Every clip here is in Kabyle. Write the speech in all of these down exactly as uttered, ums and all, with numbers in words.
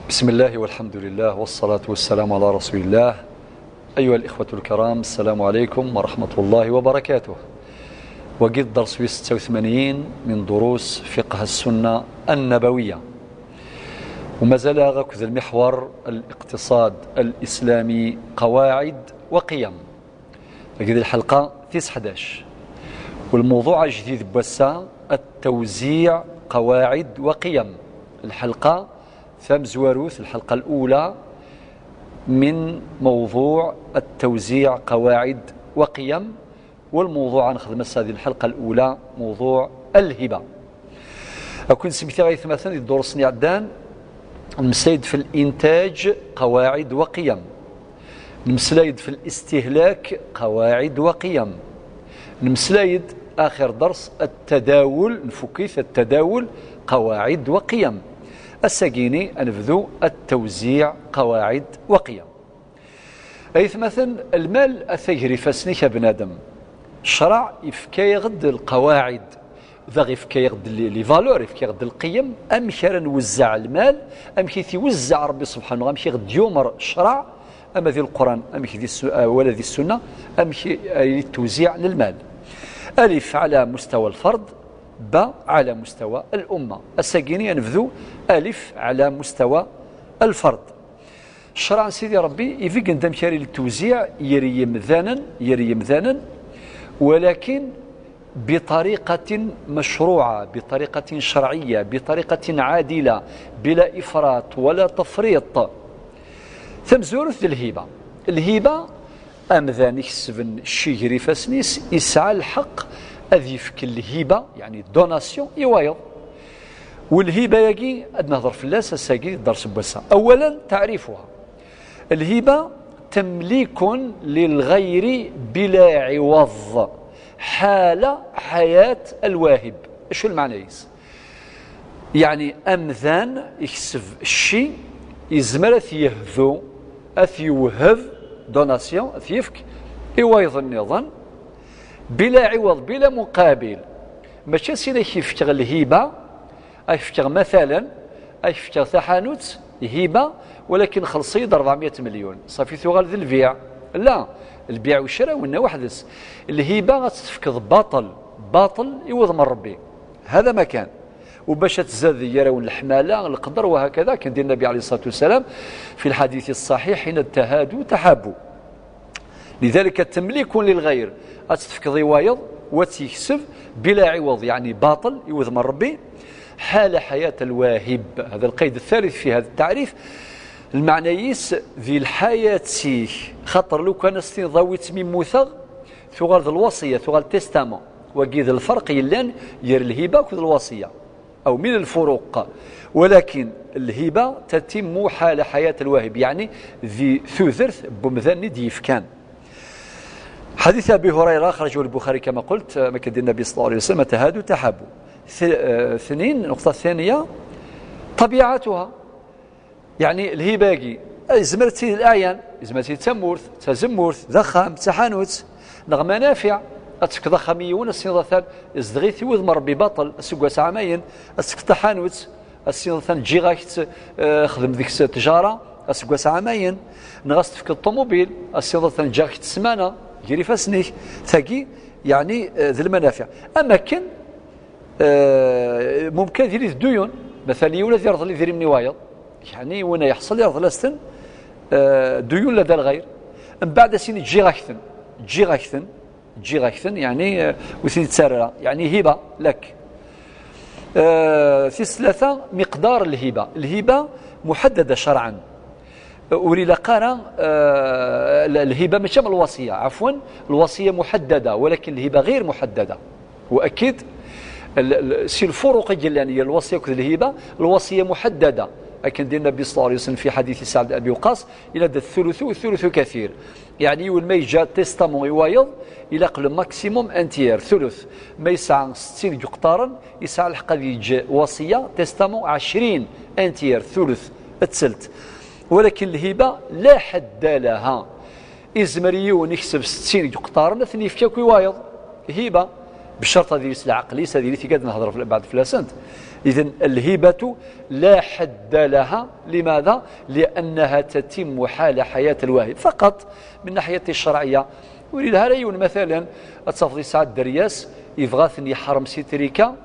بسم الله والحمد لله والصلاة والسلام على رسول الله. أيها الإخوة الكرام، السلام عليكم ورحمة الله وبركاته. وقد درس ستة وثمانين من دروس فقه السنة النبوية، وما زال غاكد المحور الاقتصاد الإسلامي، قواعد وقيم. هذه الحلقة تسعداش، والموضوع الجديد بوسا التوزيع، قواعد وقيم. الحلقة ثام زواروث، الحلقة الأولى من موضوع التوزيع، قواعد وقيم. والموضوع نخدم هذه الحلقة الأولى موضوع الهبة. أكون سميتي غير ثمثن الدروس نعدان، نمسايد في الإنتاج قواعد وقيم، نمسلايد في الاستهلاك قواعد وقيم، نمسلايد آخر درس التداول، نفكيت التداول قواعد وقيم. الساقيني أنبذو التوزيع قواعد وقيم. Ay atmaten, lmal ata gar ifassen-ik a bnadem. Ccṛeɛ ifka-yaɣ-d lqawaɛid, daɣ ifka-yaɣ-d les, les valeurs, ifka-yaɣ-d lqiyem, amek ara nwezzeɛ lmal, amek i t-iwezzeɛ Ṛebbi subḥanu, amek i ɣ-d-yumeṛ ccṛeɛ, ama di Lqur'an, amek di ssu-, ah, wala di ssunna, amek i, ay tewziɛ n lmal. Alif ɛla mustawa lferd, ba ɛla mustawa l'umma. Ass-agi-ni ad nebdu alif ɛla mustawa lferd. Ccṛeɛ n Sidi Ṛebbi ibeggen-d amek ara yili tewziɛ ger yemdanen, ger yemdanen, walakin بطريقة مشروعة، بطريقة شرعية، بطريقة عادلة، بلا إفراط ولا تفريط. Tamezwarut d lhiba. Lhiba, amdan ikesben cci ger ifassen-is, isɛa lḥeqq ad yefk lhiba, yeɛni donation, i wayeḍ. Walhiba-agi ad nehder fell-as ass-agi di dders n wass-a. أولا، تعريفها. الهبة تمليك للغير بلا عوض حال حياة الواهب. Acu lmeɛna-is? Yeɛni amdan ikseb cci, yezmer ad t-yehdu, ad t-yewheb, donation, ad t-yefk i wayeḍ nniḍen, bila ɛiwaḍ, bila muqabil. Mačči sin ak-yefkeɣ lhiba, ak-fkeɣ matalen, ak-fkeɣ taḥanut, hiba, walakin xelṣ-iyi-d ṛebɛemya melyun, ṣafi tuɣal d lbiɛ. La, lbiɛ u ccra winna weḥd-s. Lhiba ad tt-tefkeḍ baṭel, baṭel i wudem n Ṛebbi. هذا ما كان. وباش تزاد يراون الحمالة، القدر وهكذا، كان دير النبي عليه الصلاة والسلام في الحديث الصحيح: حين تهادوا تحابوا. لذلك تمليك للغير، ad tt-tefkeḍ i wayeḍ, wa tt-yekseb, بلا عوض, يعني باطل, i wudem n Ṛebbi, حال حياة الواهب. هذا القيد الثالث في هذا التعريف. Lmeɛna-is di lḥayat-ik, xaṭer lukan ad s-tiniḍ: "Awi-tt mi mmuteɣ", tuɣal d lwaṣiyya, tuɣal testament. Wagi d lferq yellan gar lhiba akked lwaṣiyya. أو من الفروق. ولكن الهبة تتم حال حياة الواهب، يعني di tudert n umdan i d-yefkan. حديث أبي هريرة أخرجه البخاري كما قلت، آه، ما كان النبي صلى الله عليه وسلم: "تهادوا تحابوا". ث-، آه، اثنين، النقطة الثانية، طبيعتها. يعني الهبة-agi, آه، يزمر تسيد الأعيان، يزمر تسيد تمورت، تزمورت، ذخام، تحانوت، نغ منافع. Ad tefkeḍ axxam i yiwen, ad s-tiniḍ atan izdeɣ-it i wudem n Ṛebbi baṭel, aseggas ɛamayen. Ad tefkeḍ taḥanut, ad s-tiniḍ atan ǧǧiɣ-ak-tt, eh, xdem deg-s tjara, aseggas ɛamayen. Neɣ ad s-tefkeḍ ṭumubil, ad s-tiniḍ atan ǧǧiɣ-ak-tt ssmana, ger ifassen-ik. Tagi, yeɛni, eh, d lmanafiɛ. Am akken, eh, mumkin ad yili d dduyun. Matalan, yiwen ad yerḍel idrimen i wayeḍ. Yeɛni, win a yeḥṣel yerḍel-as-ten, eh, dduyun lada lɣayr. Mbeɛd ad s-yini ǧǧiɣ-ak-ten, ǧǧiɣ-ak-ten, ǧǧiɣ-ak-ten, yeɛni, eh, ur ten-yettarra, yeɛni hiba lak. Eh, tis tlata, miqdar lhiba. Lhiba muḥaddada cerɛan. Ur ilaq ara, eh, l-, lhiba mačči am lwaṣiyya. Ɛafwan, lwaṣiyya muḥaddada, walakin lhiba ɣir muḥaddada. وأكيد ال-، ال-، si lfuruq i yellan ger lwaṣiyya akked lhiba, lwaṣiyya muḥaddada. Akken di Nnbi صلى الله عليه وسلم في حديث سعد أبي وقاص, ila-d الثلث والثلث كثير. Yeɛni yiwen ma yeǧǧa testament i wayeḍ, ilaq le maximum un tiers, thuluth. Ma yesɛa settin deg iqeṭṭaren, yesɛa lḥeqq ad yeǧǧ waṣiyya, testament, ɛecrin, un tiers, thuluth, ttelt. Walakin lhiba, la ḥadda laha. Izmer yiwen ikseb settin deg iqeṭṭaren, ad ten-yefk akk i wayeḍ. Hiba. Bcert ad yili s lɛeql-is, ad yili tigad nehḍer fl-, beɛd fell-asent. Idan, lhibatu la ḥedda laha. Limada? Liannaha tatimu ḥala ḥayat lwahib faqat. Min naḥyati ccerɛiya, ur yelha ara yiwen, matalan, ad tafeḍ yesɛa dderya-s, yebɣa ad ten-yeḥrem si trika,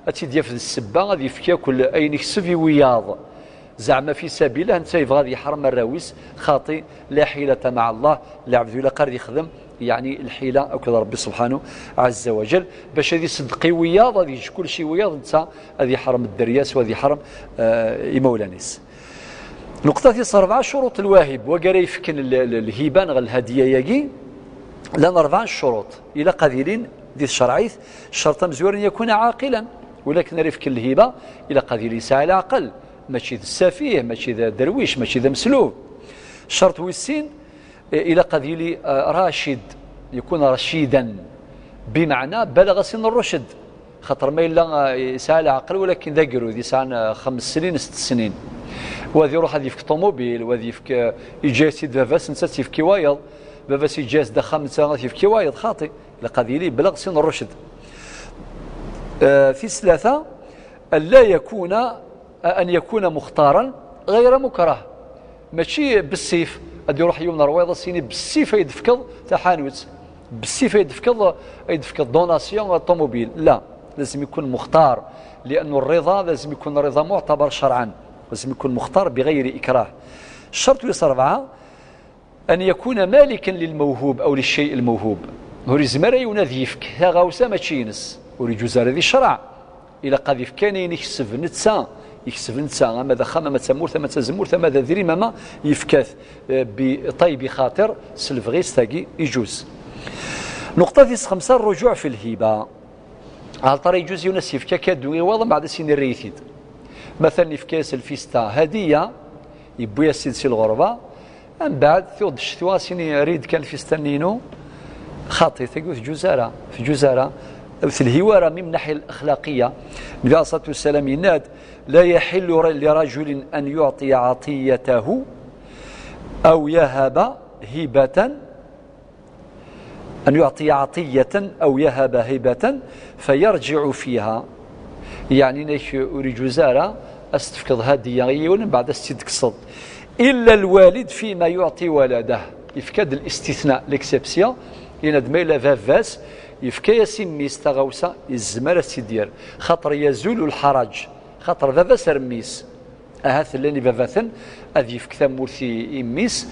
ad tt-id-yaf d ssebba, ad yefk akk ayen ikseb i wiyaḍ. Zeɛma fi sabilah, netta yebɣa ad yeḥrem arraw-is, xaṭi, la ḥilata maɛa Allah, lɛebd ilaq ara ad yexdem, yeɛni lḥila akked Ṛebbi subḥanahu ɛazza wa jal, bac ad iṣeddeq i wiyaḍ, ad yeǧǧ kullec i wiyaḍ, netta ad yeḥrem dderya-s u ad yeḥrem, eh, imawlan-is. Nuqṭa tis ṛebɛa, curuṭ lwahib, wagi ara yefken l-, l-, lhiba neɣ lhadiya-yagi, llan ṛebɛa n ccuruṭ, ilaq ad ilin di tcerɛit, ccerṭ amezwaru an yakuna ɛaqilan, win akken ara yefken lhiba, ilaq ad yili yesɛa leɛqel, mačči d ssafih, mačči d aderwic, mačči d ameslub. Ccerṭ wis sin, eh, ilaq ad yili, eh, racid, yakun racidan, bimeɛna balaɣa sin rrucd, xaṭer ma yella, eh, yesɛa leɛqel walakin d agrud, yesɛan, eh, xems snin, sett snin. Wa ad iruḥ ad yefk ṭumubil, wa ad yefk, eh, yeǧǧa-yas-id baba-s, netta ad t-yefk i wayeḍ, baba-s yeǧǧa-yas-d axxam, netta ad t-yefk i wayeḍ, xaṭi. Ilaq ad yili balaɣ sin rrucd. Eh, tis tlata, an la yakuna, an yakuna muxtaran ɣayra mukrah. Mačči bessif, ad iruḥ yiwen ɣer wayeḍ ad s-yini bessif ay d-tefkeḍ taḥanut, bessif ay d-tefkeḍ, ay d-tefkeḍ donation ṭumubil. La, lazem ikun muxtar, lianu rriḍa lazem ikun rriḍa muɛtabar cerɛan, lazem ikun muxtar biɣayri ikrah. Ccerṭ wis ṛebɛa, an yakuna malikan lilmawhub aw lilcay lmawhub. Ur yezmir ara yiwen ad yefk taɣawsa mačči ines, ur iǧuz ara di ccreɛ. Ilaq ad yefk kan ayen ikseb netta, ikseb netta, ama d axxam, ama d tamurt, ama d tazemmurt, ama d adrim, ama yefka-t, eh, bi ṭaybi xaṭir, s lebɣi-s, tagi iǧuz. Nuqṭa tis xemsa, rruǧuɛ fi lhiba. Ɛelṭar iǧuz yiwen ad s-yefk akadu i waḍ, mbeɛd ad s-yini err-iyi-t-id. Matalan, yefka-yas lfista hadiya, yewwi-yas-id si lɣerba, mbeɛd tuɣ-d ccetwa, ad s-yini err-iyi-d kan lfista-nni-inu. Xaṭi, tagi ur tǧuz ara, tǧuz ara, ur telhi ara, mi min naḥya axlaqiya. Nnbi ɛalayhi ṣṣalatu wassalam yenna-d, la yaxillu li rajulin an yuɛṭiya ɛaṭiyatahu aw yahaba hibatan أن يعطي عطية أو يهب هبة فيرجع فيها. Yeɛni, nek ur iǧuz ara ad s-tefkeḍ hadiya i yiwen, mbeɛd ad s-tt-id-tekkseḍ. إلا الوالد فيما يعطي ولده. Yefka-d listithna, l'exception, yenna-d ma yella baba-s yefka-yas i mmi-s taɣawsa, yezmer ad s-tt-id-yerr. Xaṭer yazul lḥaraǧ, xaṭer baba-s ar mmi-s. Ahat llan ibabaten ad yefk tamurt i, i mmi-s,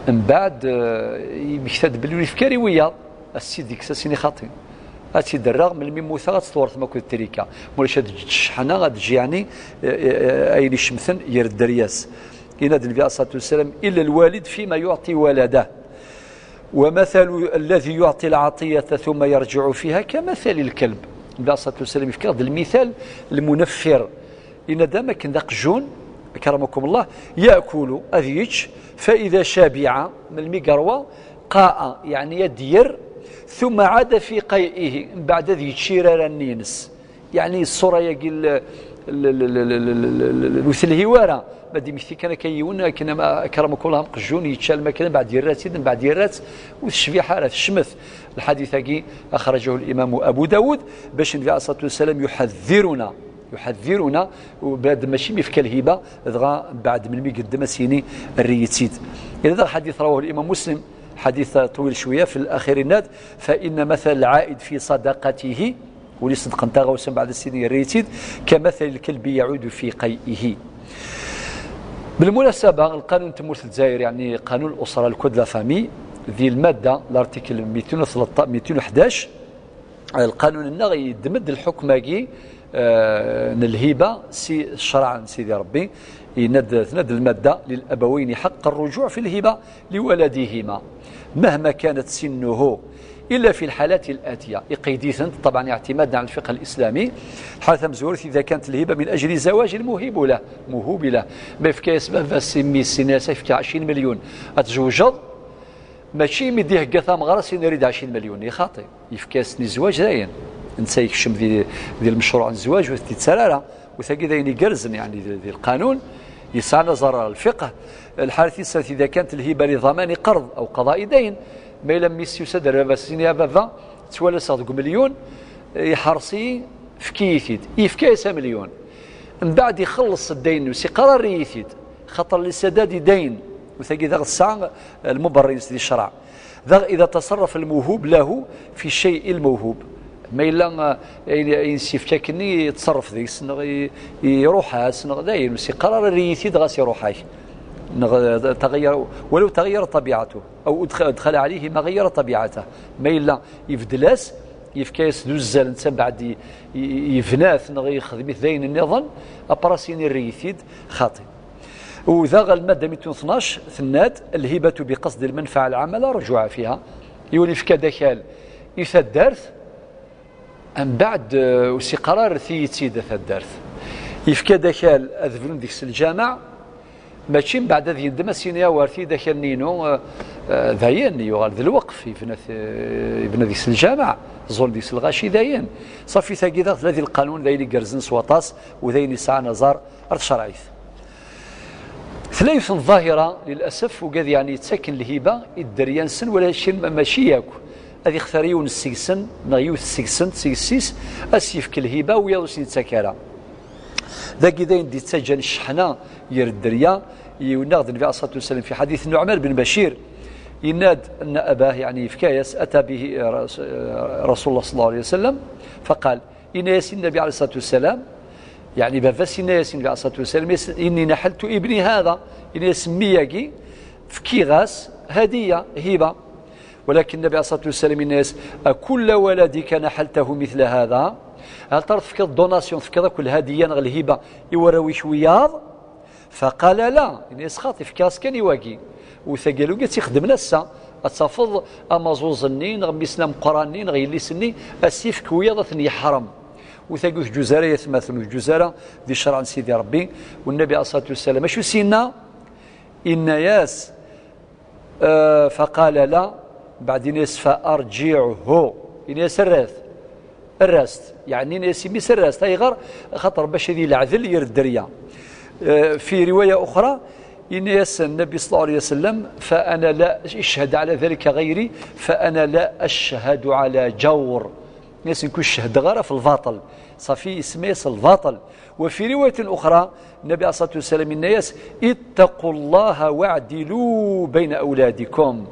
mbeɛd, eh, yemmekta-d belli ur yefki ara i wiyaḍ, ad s-tt-id-ikkes, ad s-yini xaṭi. Ad tt-id-rreɣ melmi mmuteɣ, ad tt-tewṛtem akked trika. Ma ulac ad d-teǧǧ cceḥna, ad d-teǧǧ yeɛni, eh, eh, ayen icemten ger dderya-s. Yenna-d Nnbi ɛalayhi ṣṣalatu wassalam, إلا الوالد فيما يعطي ولده. ومثل الذي يعطي العطية ثم يرجع فيها كمثل الكلب. Nnbi ɛalayhi ṣṣalatu wassalam yefka-ɣ-d lmital lmunaffir. Yenna-d am akken d aqjun, akramakum Allah, يأكل, ad yečč, فإذا شبع, melmi yerwa, قاء, yeɛni ad d-yerr, ثم عاد في قيئه, mbeɛd ad yečč irara-nni-ines. Yeɛni ṣṣura-yagi l-, l-, ur telhi wara. Ma d-imekti kan akka yiwen, akken am-, akramakum Allah, am qjun, yečča lmakla, mbeɛd yerra-tt-id, mbeɛd yerra-tt, ur tecbiḥ ara, tecmet. Lḥadit-agi أخرجه الإمام أبو داود, bac Nnbi ɛalayhi ṣṣalatu wassalam يحذرنا, يحذرنا, u bnadem mačči mi yefka lhiba, dɣa mbeɛd melmi yeddem ad s-yini err-iyi-tt-id. Yenna-d lḥadit رواه الإمام مسلم, ḥadit طويل شوية, في الأخير yenna-d, فإن مثل العائد في صدقته, win iṣeddqen taɣawsa mbeɛd ad s-yini err-iyi-tt-id, كمثل الكلب يعود في قيئه. Belmunasaba, lqanun n tmurt n Lezzayer, yeɛni qanun l'usra, le code de la famille, di lmadda, l'article mitin u tleṭṭac, mitin u ḥdac, lqanun-nneɣ yeddem-d lḥukm-agi, eh, n lhiba si ccreɛ n Sidi Ṛebbi, yenna-d, tenna-d lmadda, للأبوين حق الرجوع في الهبة لولدهما مهما كانت سنه إلا في الحالات الآتية. Iqeyd-itent, طبعا اعتمادا على الفقه الإسلامي. Lḥala tamezwarut, إذا كانت الهبة من أجل زواج الموهوب له، موهوب له. Ma yefka-yas baba-s i mmi-s, yenna-yas, "Ad k-fkeɣ ɛecrin milyun, ad tzewǧeḍ." Mačči imi d-ihegga tameɣra, s-yenna, "Err-iyi-d ɛecrin milyun." I xaṭi. Yefka-yasen i zzwaǧ, dayen. Netta yekcem di, di lmecruɛ n zzwaǧ, ur t-id-ttarra ara. U tagi d ayen igerrzen, yeɛni, di, di lqanun, yesɛan aẓar ɣer lfiqh. Lḥala tis snat, إذا كانت الهبة لضمان قرض أو قضاء دين. Ma yella mmi-s yusa-d ar baba-s, yenna-yas, "A baba, ttwalaseɣ deg umelyun, Iḥres-iyi, efk-iyi-t-id. Yefka-yas amelyun. Mbeɛd ixelleṣ ddayn-nni, ur s-iqqar ara err-iyi-t-id. Xaṭer lisadad i dayen. U tagi daɣ tesɛa lmuberr-ines di ccreɛ. Daɣ إذا تصرف الموهوب له في شيء الموهوب. Ma yella, eh, ayen, ayen s-yefka akkenni yettṣerref deg-s, neɣ i-, iruḥ-as, neɣ dayen, ur s-iqqar ara err-iyi-t-id ɣas iruḥ-ak. Neɣ, eh, تغير، ولو تغير طبيعته. أو أدخ-، أدخل عليه ما غير طبيعته. Ma yella ibeddel-as, yefka-yas d uzzal, netta mbeɛd i-, i-, yebna-t neɣ yexdem-it d ayen nniḍen, après ad s-yini err-iyi-t-id, xaṭi. U daɣ lmadda mittun tnac tenna-d: الهبة بقصد المنفعة العامة لا رجوع فيها. Yiwen yefka-d akal i taddart, mbeɛd, eh, ur s-iqqar ara err-iyi-tt-id a taddart. Yefka-d akal ad bnun deg-s lǧameɛ, mačči mbeɛd ad yendem, ad s-yini: "Awer-t-id akal-nni-inu, eh, eh, dayen, yuɣal d lweqf, yebna-t, eh, yebna deg-s lǧameɛ, ẓẓul deg-s lɣaci, dayen." Ṣafi, tagi daɣ tella di lqanun, d ayen igerrzen s waṭas, u d ayen yesɛan aẓar ar tcerɛit. Tella yiwet n ḍahira, للأسف, ugad yeɛni yettaken lhiba i dderya-nsen, walakin ma-, mačči yakk. Ad ixtar yiwen seg-sen, neɣ yiwet seg-sent, seg-s, ad s-yefk lhiba, wiyaḍ ur s-yettak ara. Dagi d ayen d-yettaǧǧan cceḥna ger dderya. Yenna-d Nnbi عليه الصلاة والسلام في حديث نعمان بن بشير, yenna-d أن أباه, yeɛni yefka-yas, أتى به رس-, رسول الله صلى الله عليه وسلم فقال, yenna-yas i Nnbi عليه الصلاة والسلام, yeɛni baba-s yenna-yas i Nnbi عليه الصلاة والسلام, yes, إني نحلت ابني هذا, yenna-yas mmi-agi fkiɣ-as hadiya, hiba. Walakin Nnbi عليه الصلاة والسلام yenna-yas: "أكل ولدك نحلته مثل هذا؟" Hal tara tefkiḍ donation, tefkiḍ akk lhadiya neɣ lhiba i warraw-ik wiyaḍ? فقال: "لا." Yenna-yas: "Xaṭi, fkiɣ-as kan i wagi." U tagi d ayen i tt-ixedmen ass-a. Ad tafeḍ amaẓuẓ-nni, neɣ mmi-s n ameqqran-nni, neɣ yelli-s-nni, ad s-yefk wiyaḍ ad ten-yeḥrem. U tagi ur teǧǧuz ara, ay atmaten, ur teǧǧuz ara di ccreɛ n Sidi Ṛebbi. U Nnbi عليه الصلاة والسلام, acu s-yenna? Yenna-yas, eh, فقال: "لا." Mbeɛd yenna-yas: "فأرجعه." Yenna-yas: "Err-it." Err-as-t. Yeɛni yenna-yas i mmi-s: "Err-as-t." Ayɣer? Axaṭer bac ad yili leɛdel ger dderya. Eh, في رواية أخرى, yenna-yas Nnbi صلى الله عليه وسلم: "فأنا لا أشهد على ذلك غيري، فأنا لا أشهد على جور." Yenna-yas: "Nekk ur cehdeɣ ara f lbaṭel." Ṣafi, isemma-yas lbaṭel. وفي رواية أخرى, Nnbi عليه الصلاة والسلام yenna-yas: "اتقوا الله واعدلوا بين أولادكم."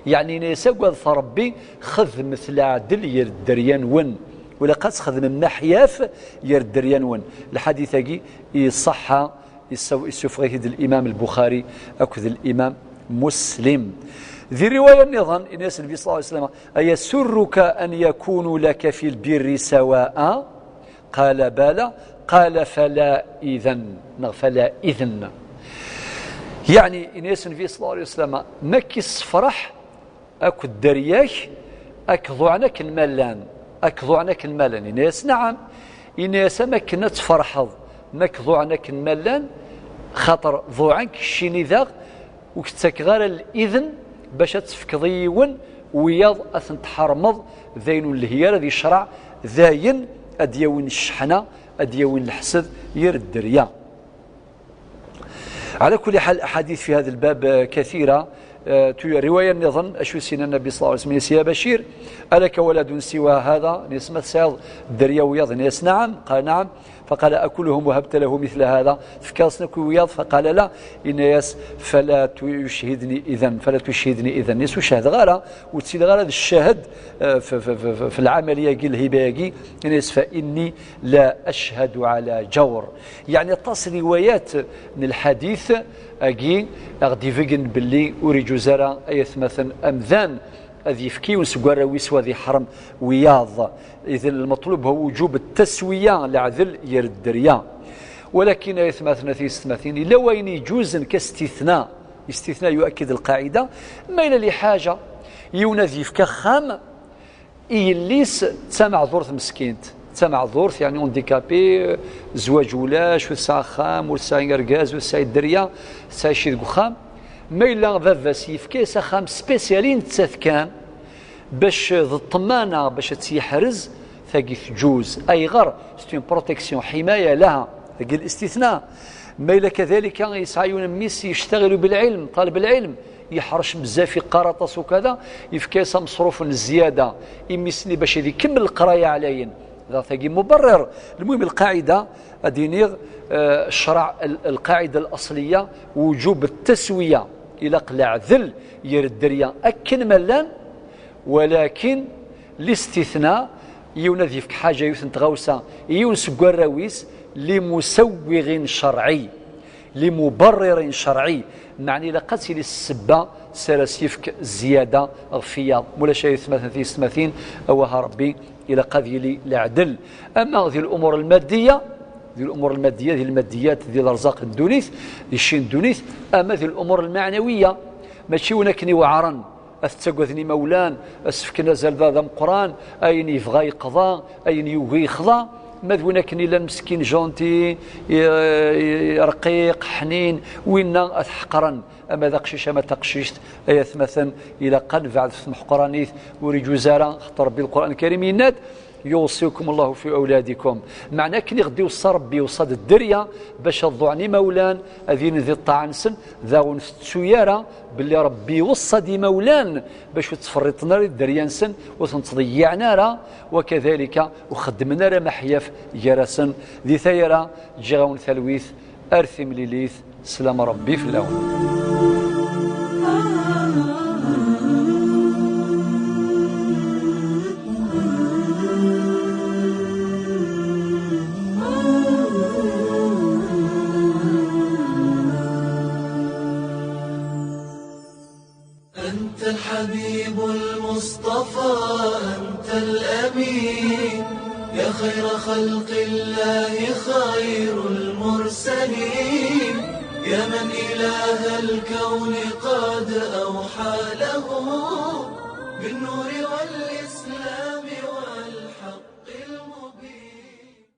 Yeɛni yenna-yas: "Agadet Ṛebbi, xedmet leɛdel ger dderya-nwen. Ur ilaq ad txedmem aḥyaf ger dderya-nwen." Lḥadit-agi iṣaḥḥa, yessaw-, yessufeɣ-it-id Limam Lbuxari akked Limam Muslim. Di riwaya nniḍen, yenna-yas Nnbi صلى الله عليه وسلم: "أيسرك أن يكونوا لك في البر سواء؟" قال: "بلى." قال: "فلا إذن." Neɣ: "فلا إذن." Yeɛni, yenna-yas Nnbi صلى الله عليه وسلم, ma k-issefreḥ akked dderya-k, ad k-ḍuɛen akken ma llan, ad k-ḍuɛen akken ma llan. Yenna-yas: "Naɛam." Yenna-yas: "Am akken ad tferḥeḍ ma k-ḍuɛen akken ma llan, xaṭer ḍuɛen-k, keččini daɣ ur k-ttakeɣ ara lidn bac ad tefkeḍ i yiwen, wiyaḍ ad ten-tḥermeḍ, d ayen ur nelhi ara di ccreɛ, d ayen ad d-yawin cceḥna, ad d-yawin leḥsed ger dderya." على كل حال، الأحاديث في هذا الباب كثيرة. آه، تو-، رواية نظن أشو سين النبي صلى الله عليه وسلم: "يا بشير، ألك ولد سوى هذا؟" Yenna-yas: "Ma tesɛiḍ dderya wiyaḍ؟" Yenna-yas: "نعم." قال: "نعم." فقال: "أكلهم وهبت له مثل هذا؟" Tefkiḍ-asen akk i wiyaḍ? فقال: "لا." Yenna-yas: "فلا تشهدني إذن، فلا تشهدني إذن." Yenna-yas: "Ur cehdeɣ ara, ur ttiliɣ ara d ccahid, eh, f, f, f, f, f lɛamaliya-agi, lhiba-agi." Yenna-yas: "فإني لا أشهد على جور." Yeɛni aṭas n riwayat n lḥadit-agi aɣ-d-ibeggen belli ur iǧuz ara, ay atmaten, amdan ad yefk yiwen seg warraw-is u ad iḥrem wiyaḍ. Idan lmeṭlub huwa wujub taswiya, leɛdel ger dderya. Walakin, ay atmaten, a tiyessetmatin, yella wayen iǧuzen kastitna. Istitna yuakkid lqaɛida. Ma yella liḥaǧa, yiwen ad yefk axxam i yelli-s d tameɛdurt meskint, d tameɛdurt, yeɛni handicapée, zzwaǧ ulac, ur tesɛi axxam, ur tesɛi argaz, ur tesɛi dderya, tettɛici deg uxxam. Ma yella baba-s yefka-yas axxam spécial i nettat kan, bac d ṭṭmana, bac ad tt-yeḥrez, tagi tǧuz. Ayɣer? C'est une protection, حماية لها. Tagi الاستثناء. Ma yella كذلك yesɛa yiwen mmi-s يشتغل بالعلم, طالب العلم, yeḥrec bezzaf, iqqar aṭas ukada, yefka-yas ameṣruf n zzyada i mmi-s-nni bac ad ikemmel leqraya ɛlayen. Daɣ tagi mubarrir. Lmuhim, lqaɛida ad iniɣ, eh, ccreɛ, l-, lqaɛida al-asliya, wujub taswiya, ilaq leɛdel ger dderya akken ma llan, walakin listitna, yiwen ad yefk ḥaǧa, yiwet n tɣawsa i yiwen seg warraw-is, limusawwiɣin cerɛi, limubarririn cerɛi, meɛna ilaq ad tili ssebba s ara s-yefk zzyada ɣef wiyaḍ. Mulac ay atmaten tiyessetmatin, awah a Rebbi, ilaq ad yili leɛdel. Ama di l'umur lmaddiya, di l'umur lmaddiya, di lmaddiyat, di lerzaq n ddunit, di cci n ddunit, ama di l'umur lmeɛnawiya, mačči win akken iweɛren, ad t-ttagaden imawlan, ad s-fken azal d, d ameqqran, ayen yebɣa yeqḍa, ayen yugi yexḍa. Ma d win akken illan meskin, gentil, i, i, rqiq, ḥnin, winna ad t-ḥeqren, ama d aqcic, ama d taqcict, ay atmaten, ilaq ad nebɛed ɣef tmeḥqranit, ur iǧuz ara, xaṭer Rebbi Lqur'an Lkarim yenna-d, يوصيكم الله في أولادكم. Meɛna akken i ɣ-d-iweṣṣa Rebbi, iweṣṣa-d dderya bac ad ḍuɛen imawlan, ad inin di ṭṭaɛa-nsen, daɣ ur ntettu ara belli Rebbi iweṣṣa-d imawlan bac ur ttferriṭen ara i dderya-nsen, ur ten-ttḍeyyiɛen ara, wakadalika ur xeddmen ara maḥyaf gar-asen. Di tayra, ǧǧiɣ-awen talwit, ar timlilit, slam Rebbi fell-awen. أنت الحبيب المصطفى، أنت الأمين، يا خير خلق الله، خير المرسلين، يا من إله الكون قد أوحى له بالنور والإسلام.